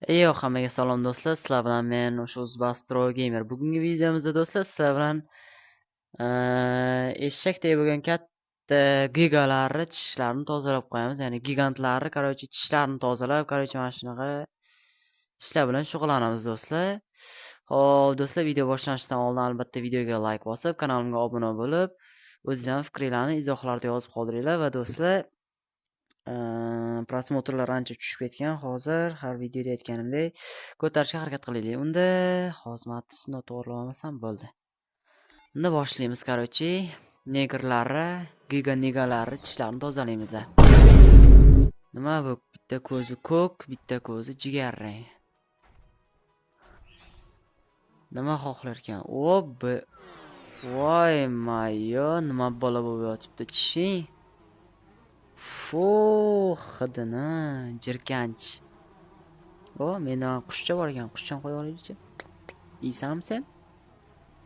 Eyo, hammaga salom do'stlar. Sizlar bilan men o'sha Uzbastro Gamer. Bugungi videomizda do'stlar sizlar bilan eshakdek bo'lgan katta gigalarni tishlarini tozalab qo'yamiz. Ya'ni gigantlarni, короче, tishlarini tozalab, короче, mana shunaqa ishlar bilan shug'ullanamiz do'stlar. Xo'p, do'stlar, video boshlanishidan oldin albatta videoga like bosib, kanalimga obuna bo'lib, o'zinglarning fikringlarni izohlarda yozib qoldiringlar va do'stlar, просмотр lar ancha tushib ketgan hozir, har videoda aytganimdek, ko'tarishga harakat qilaylik. Unda hozir matnni to'g'rilab olmasam bo'ldi. Unda boshlaymiz, короче, negrlarni, giga negalarni tishlarini tozalaymiz. Nima bu? Bitta ko'zi ko'k, bitta ko'zi jigarrang. Nima xohlar ekan? O, b. Voy mayo, nima bola bo'lib yotibdi tishing? Fu, hidini, jirkanch. O, menda qushcha bor ekan, qushchani qo'yib olaylikchi. Yeysanmi sen?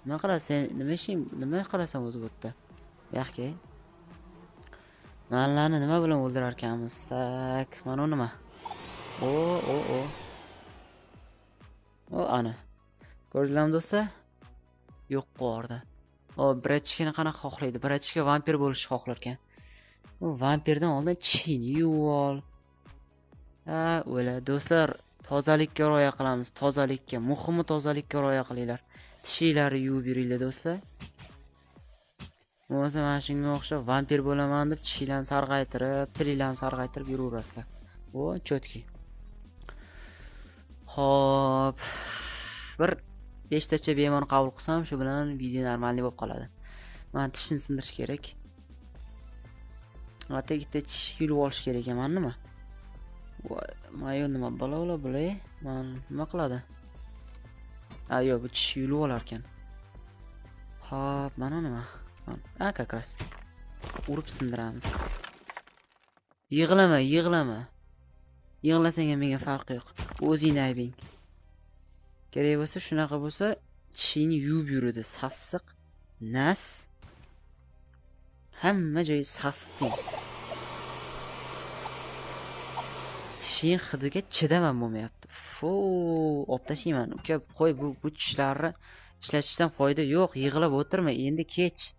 Nima qilasan? Nima ishing? Nima qilasan o'zi bu yerda? Bu yoqqa. Manlarni nima bilan o'ldirar ekanmiz? Так, mana u nima? O, o, o. O, ana. Ko'rdinglarmi do'stlar? Yo'q yubordi. O, братишка ni qanaqa xohlaydi? Братишка vampir bo'lishni xohlar ekan. U vampirdan oldin tishingni yuvib ol. Ha, o'la. Do'stlar, tozalikka rioya qilamiz, tozalikka. Muhimi tozalikka rioya qilinglar. Tishinglarni yuvib yuringlar do'stlar. Bo'lmasa mana shunga o'xshab vampir bo'laman deb tishinglarni sarg'aytirib, tilinglarni sarg'aytirib yuraverasizlar. O, чётки. Xo'p, bir 5 tacha bemor qabul qilsam, shu bilan video нормальный bo'lib qoladi. Mana tishni sindirish kerak. Albatta ikkita tish yulib olish kerak ekan, mana nima? Voy, mayo nima balo bular? Man nima qiladi? A, yo'q, bu tish yulib olar ekan. Xo'p, mana nima? A, как раз. Urib sindiramiz. Yig'lama, yig'lama. Yig'lasang ham menga farqi yo'q. Bu o'zingni aybing. Kerak bo'lsa, shunaqa bo'lsa, tishingni yuvib yuradi. Sassiq, nas. Hamma joyi sasding. Tishing hidiga chidam ham bo'lmayapti. Fu, olib tashlayman. Uka, qo'y, bu tishlarni ishlatishdan foyda yo'q. Yig'lab o'tirma, endi kech.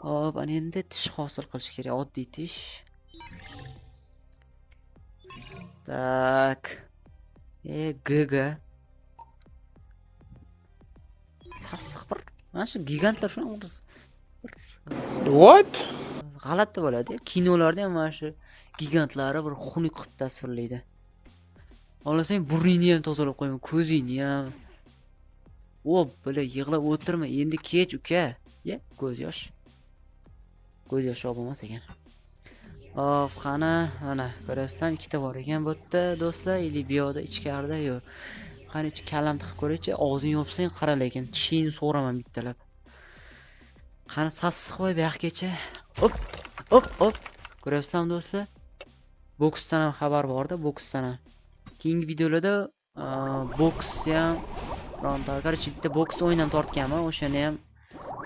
Hop, ana endi tish hosil qilish kerak, oddiy tish. Так. E, GG. Sassiq bir. Mana shu gigantlar shunaqa bir What? g'alati bo'ladi. Kinolarda ham mana shu gigantlari bir xunuk qilib tasvirlaydi. Xohlasang burningni ham tozalab qo'yaman, ko'zingni ham. O, bila yig'lab o'tirma, endi kech uka. Ye, ko'z yosh. Ko'z yoshi olib bo'lmas ekan. Hop, qani, mana ko'ryapsizlarmi, ikkita bor ekan bu yerda do'stlar, или bu yoqda ichkarida yo'q. Qani ichi kallam tiqib ko'raychi, og'zingni yopsang qara lekin tishingni sug'uraman bittalab. Qani sassiq qo'y bu yoqqacha. Op, op, op. Ko'ryapsizlarmi do'stlar? Boksdan ham xabar borda, boksdan ham. Keyingi videolarda boks ham bironta, короче, bitta boks o'yin ham tortganman, o'shani ham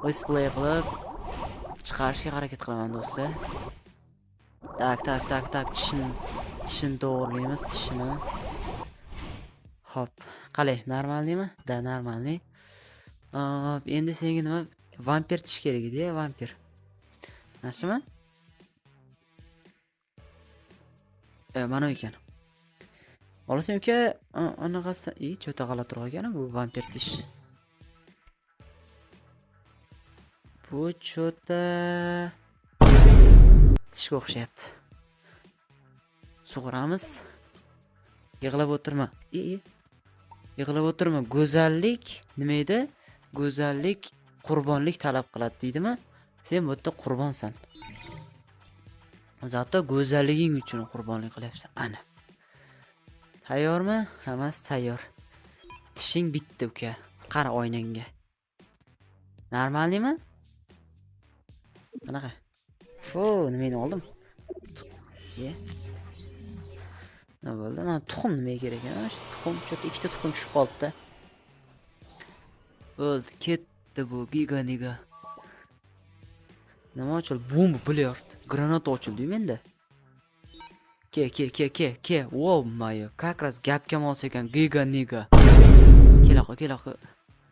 let's play qilib chiqarishga harakat qilaman do'stlar. Так, так, так, так, tishini to'g'rilaymiz, tishini. Xo'p, qalay, нормальный mi? Да, нормальный. Hop, endi senga nima? Vampir tish kerak edi, vampir. Mana shumi? Mana ekan. Olasang uka, anaqasi, i, чё-то g'alatiroq ekan bu vampir tish. Bu чё-то tishga o'xshayapti. Sug'uramiz. Yig'lab o'tirma. I, i. Yig'lab o'tirma. Go'zallik nima edi? Go'zallik qurbonlik talab qiladi deydimi? Sen bu yerda qurbonsan. Zato go'zalliging uchun qurbonlik qilyapsan. Ana. Tayyormi? Hammasi tayyor. Tishing bitdi uka. Qara oynangga. Нормальный mi? Qanaqa? Fu, nimani oldim? Ye. Nima bo'ldi? Mana tuxum nimaga kerak ekan? Shu tuxum, чё-то ikkita tuxum tushib qoldi-da. Bo'ldi, ketdi bu giga niga. Nima ochildi? Bomba, bilyard. Granata ochildi-yu menda. Ke, ke, ke, ke, ke. О, моё. Как раз gapga mos ekan. Giga niga. Kela qol, kela qol.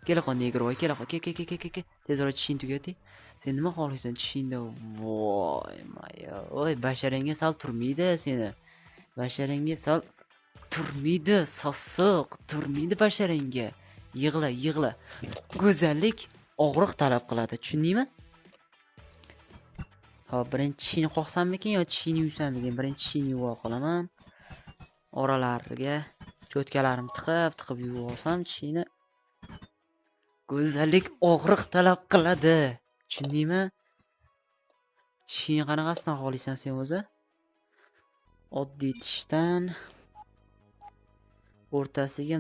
Kela qol negr voy, kela qol. Ke, ke, ke, ke, ke, ke. Tezroq tishingni tugating. Sen nima xohlaysan tishingda? Voy, моё. Voy, basharangga sal turmaydi seni. Basharangga sal turmaydi, sossiq, turmaydi basharangga. Yig'la, yig'la. Go'zallik og'riq talab qiladi, tushundingmi? Hop, birinchi tishingni qoqsammikin yo tishingni yuvsammikin? Birinchi tishingni yuvib qolaman. Oralariga cho'tkalarimni tiqib-tiqib yuvib olsam tishingni. Go'zallik og'riq talab qiladi. Tushundingmi? Tishingni qanaqasidan xohlaysan sen o'zi? Oddiy tishdan o'rtasiga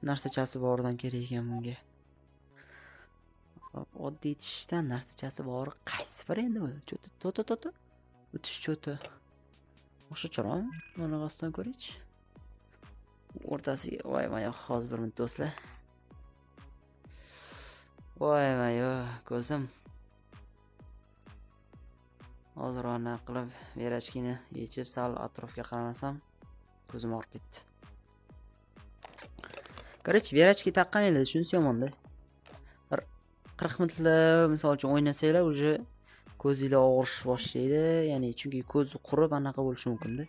narsachasi boridan kerak ekan bunga. Hop, oddiy tishdan narsachasi bori qaysi biri endi bu? Cho'ti, to to to. Bu tish cho'ti. O'xshachiroqmi? Bunaqasidan ko'raychi. O'rtasiga, voy voy, hozir bir minut do'stlar. Voy voy, ko'zim. Hozir ona qilib verachkini yechib sal atrofga qaramasam ko'zim og'rib ketdi. Короче, verachki taqqaninglar shunisi yomonda. Bir 40 minutlar misol uchun o'ynasanglar уже ko'zinglar og'rish boshlaydi. Ya'ni chunki ko'z qurib anaqa bo'lishi mumkin-da.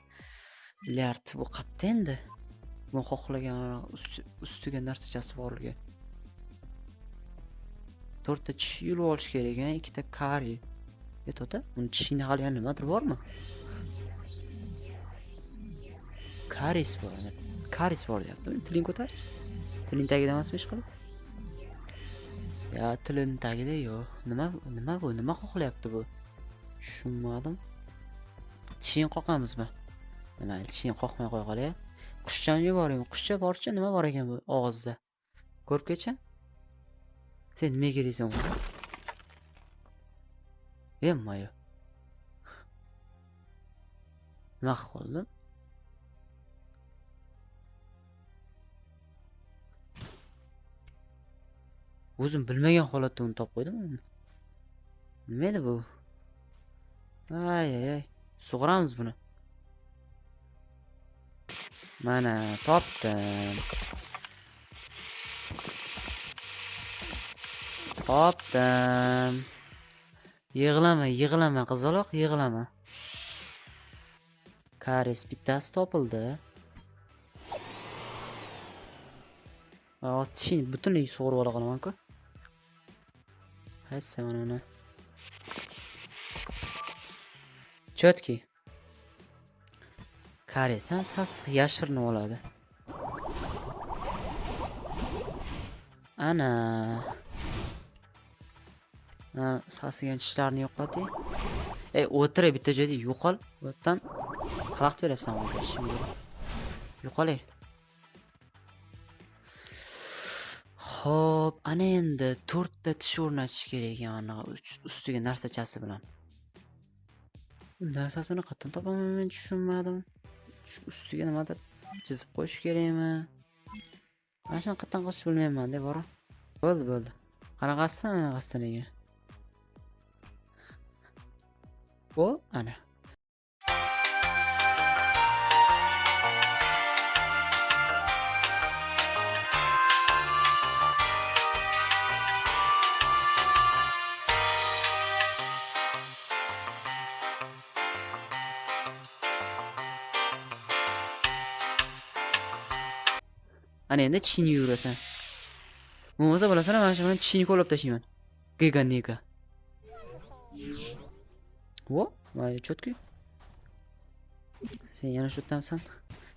Bilyard bu qayerda endi? Bu xohlagan ustiga narsachasi borligi. 4 ta tish yulib olish kerak ekan, 2 ta kari. E to'ta, uni tishingda hali yana nimadir bormi? Karies bor. Karies bor deyapti. Tiling ko'tar. Tiling tagida emasmi ish qilib? Ya tiling tagida yo'q. Nima nima bu? Nima xohlayapti bu? Tushunmadim. Tishingni qoqamizmi? Nima, tishingni qoqmay qo'ya qolay. Qushchani yuboraymi? Qushcha borchi, nima bor ekan bu og'izda? Ko'rib ketchi. Sen nimaga keraksan o'zi? Emmayo. Nima qilib qoldim? O'zim bilmagan holatda uni topib qo'ydim. Nima edi bu? Ay ay ay. Sug'uramiz buni. Mana topdim. Topdim. Yig'lama, yig'lama qizaloq, yig'lama. Karies bittasi topildi. Hozir tishingni butunlay sug'urib ola qolaman-ku. Qaysi mana uni. Чётки. Karies ham sassiq yashirinib oladi. Ana. Ha, sasigan tishlarni yo'qoting. Ey, o'tir bitta joyda yo'qol. Bu yerdan xalaqit beryapsan hozir ishimga. Yo'qol. Xo'p, ana endi 4 ta tish o'rnatish kerak ekan anaqa ustiga narsachasi bilan. Narsasini qayerdan topaman men tushunmadim. Shu ustiga nimadir chizib qo'yish kerakmi? Mana shuni qayerdan qilishni bilmayman deb bora. Bo'ldi, bo'ldi. Qanaqasidan, anaqasidan ekan. O, ana. Ana endi tishingni yuvirasan. Bo'lmasa bilasana, mana shu bilan tishingni ko'lab tashlayman. Giga niga. Во, mana чётки. Sen yana shu yerdamisan?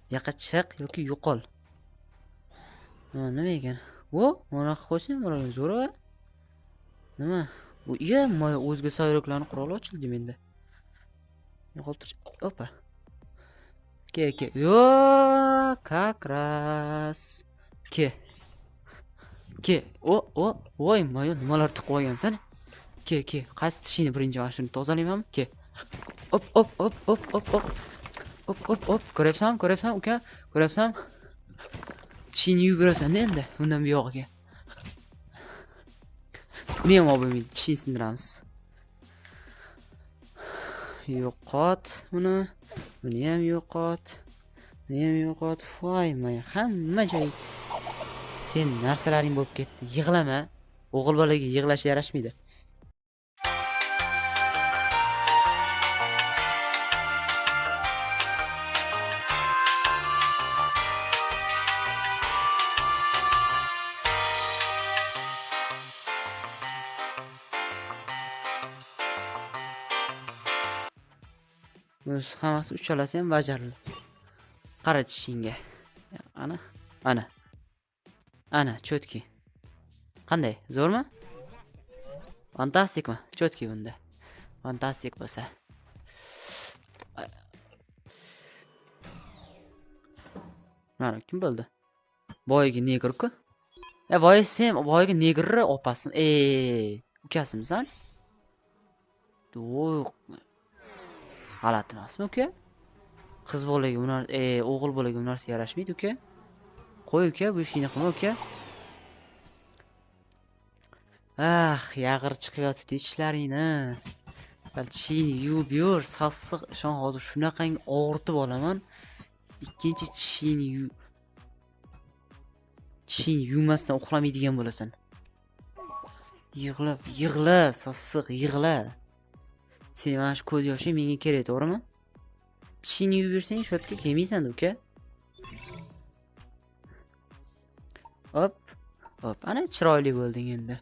Bu yoqqa chiq yoki yo'qol. Ha, nima ekan? Vo, mana qilib qo'ysang bo'ladi, zo'r a. Nima? Bu iya, o'zga sayyoraliklarni quroli ochildi menda. Yo'qolib tur. Opa. Ke, ke. Yo, как раз. Ke. Ke. O, o, voy, moyo nimalar tiqib olgansan? Ke, ke. Qaysi tishingni birinchi mana shuni tozalaymanmi? Ke. Op, op, op, op, op, op. Op, op, op. Ko'ryapsanmi? Ko'ryapsanmi, uka? Ko'ryapsanmi? Tishingni yuvib berasan endi undan buyog'iga. Uni ham olib bo'lmaydi, tishingni sindiramiz. Yo'qot buni. Buni ham yo'qot. Buni ham yo'qot. Voy, may, hamma joy sen narsalaring bo'lib ketdi. Yig'lama. O'g'il bolaga yig'lash yarashmaydi. Bunisi hammasi uchalasi ham bajarildi. Qara tishingga. Ana, ana. Ana, чётки. Qanday? Zo'rmi? Fantastikmi? Чётки bunda. Fantastik bo'lsa. Mana kim bo'ldi? Boyagi negr-ku. E, voy, sen boyagi negrni opasi, ukasimisan? Yo'q. G'alati emasmi, uka? Qiz bolaga bu narsa, o'g'il bolaga bu narsa yarashmaydi, uka. Qo'y, uka, bu ishingni qilma, uka. Ah, yag'ir chiqib yotibdi tishlaringni. Bal tishingni yuvib yur, sassiq. Ishon, hozir shunaqangi og'ritib olaman. Ikkinchi tishingni yuvmasdan uxlamaydigan bo'lasan. Yig'lab, yig'la, sassiq, yig'la. Sen mana shu ko'z yoshing menga kerak, to'g'rimi? Tishingni yuvib yursang, щётка kelmaysan, uka. Hop, hop, ana chiroyli bo'lding endi.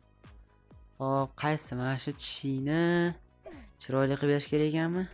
Hop, qaysi mana shu tishingni chiroyli qilib berish kerak ekanmi?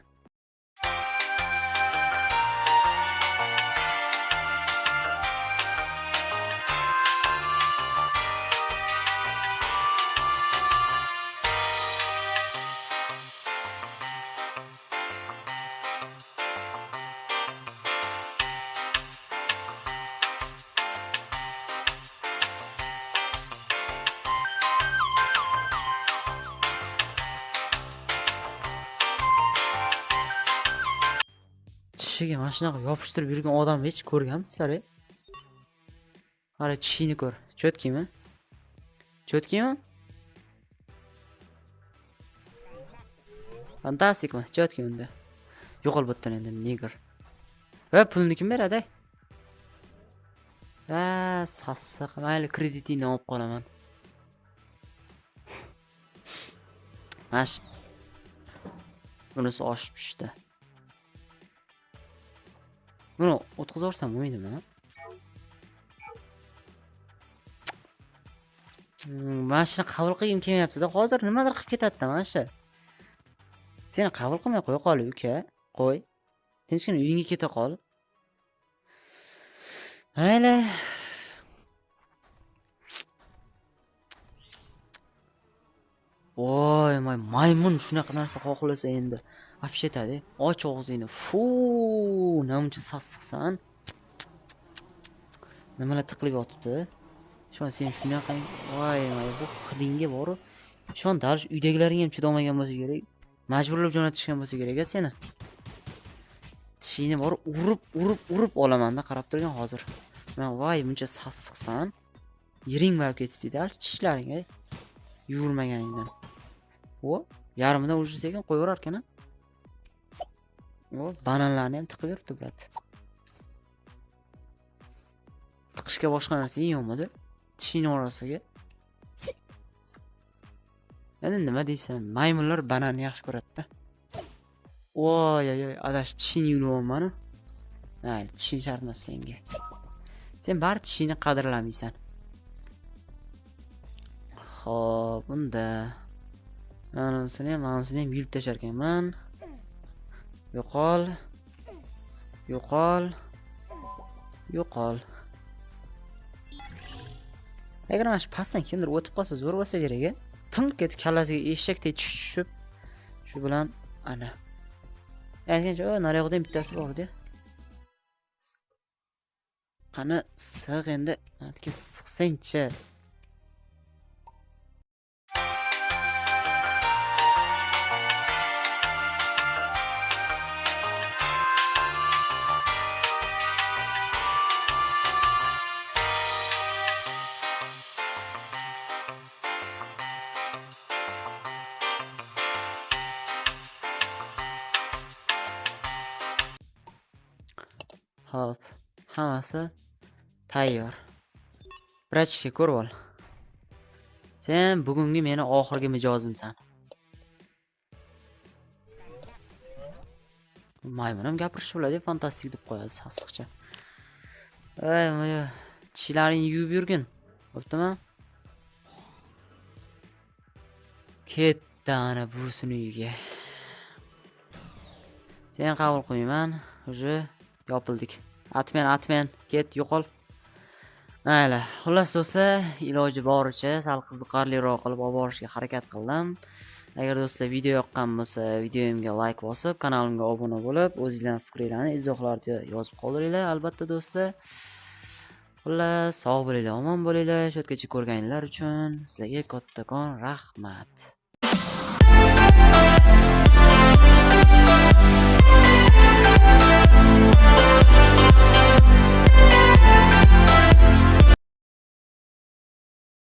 Tishiga mana shunaqa yopishtirib yurgan odamni hech ko'rganmisizlar, e? Qara, tishingni ko'r. Чётки mi? Чётки mi? Fantastikmi? Чётки unda. Yo'qol bu yerdan endi, negr. Va pulni kim beradi? Ha, sassiq. Mayli, kreditingni olib qolaman. Mana shu bunisi oshib tushdi. Buni o'tkazib yuborsam bo'lmaydimi? Mana shuni qabul qilgim kelmayapti-da. Hozir nimadir qilib ketadi-da mana shu. Seni qabul qilmay qo'ya qol, uka. Qo'y. Tinchgina uyingga keta qol. Mayli. Voy, maymun shunaqa narsa xohlasa endi. Вообще aytadi, och og'zingni. Fu, namuncha sassiqsan. Nimalar tiqilib yotibdi? Ishon, sen shunaqa, voy, voy, bu hidingga borib, ishon, darish uydagilaring ham chidolmagan bo'lsa kerak. Majburlab jo'natishgan bo'lsa kerak a seni. Tishingni borib urib, urib, urib olamanda qarab turgin hozir. Mana voy, buncha sassiqsan. Yiring bo'lib ketibdi hali tishlaring, ey. Yuvilmaganingdan. O, yarmidan уже sekin qo'yaverar ekan a. O, bananlarni ham tiqib yuribdi, брат. Tiqishga boshqa narsa yo'qmidi? Tishingni orasiga. Endi nima deysan? Maymunlar bananni yaxshi ko'radi-da. Voy, oy, oy, adashib tishingni yulib. Mayli, tishing shart emas senga. Sen bari tishingni qadrlamaysan. Xo'p, unda manisini ham, manisini ham yulib tashlar ekanman. Yo'qol. Yo'qol. Yo'qol. Agar mana shu pastdan kimdir o'tib qolsa, zo'r bo'lsa kerak, a? Tinq ketib kallasiga eshakdek tushib, shu bilan ana. Aytgancha, o, naryoqda ham bittasi bor edi. Qani, sig'ing endi, atga sig'sangchi. Xo'p, hammasi tayyor. Братишка, ko'rib ol. Sen bugungi meni oxirgi mijozimsan. Maymun ham gapirishni biladi, fantastik deb qo'yadi sassiqcha. Ey, tishlaringni yuvib yurgin. Bo'ptimi? Ketdi ana buvisini uyiga. Seni qabul qilmayman. Уже yopildik. Atmen, atmen, ket, yo'qol. Mayli, xullas do'stlar, iloji boricha sal qiziqarliroq qilib olib borishga harakat qildim. Agar do'stlar video yoqqan bo'lsa, videomga like bosib, kanalimga obuna bo'lib, o'zingizlarning fikringlarni izohlarda yozib qoldiringlar albatta do'stlar. Xullas, sog' bo'linglar, omon bo'linglar. Shu yergacha ko'rganinglar uchun sizlarga kattakon rahmat.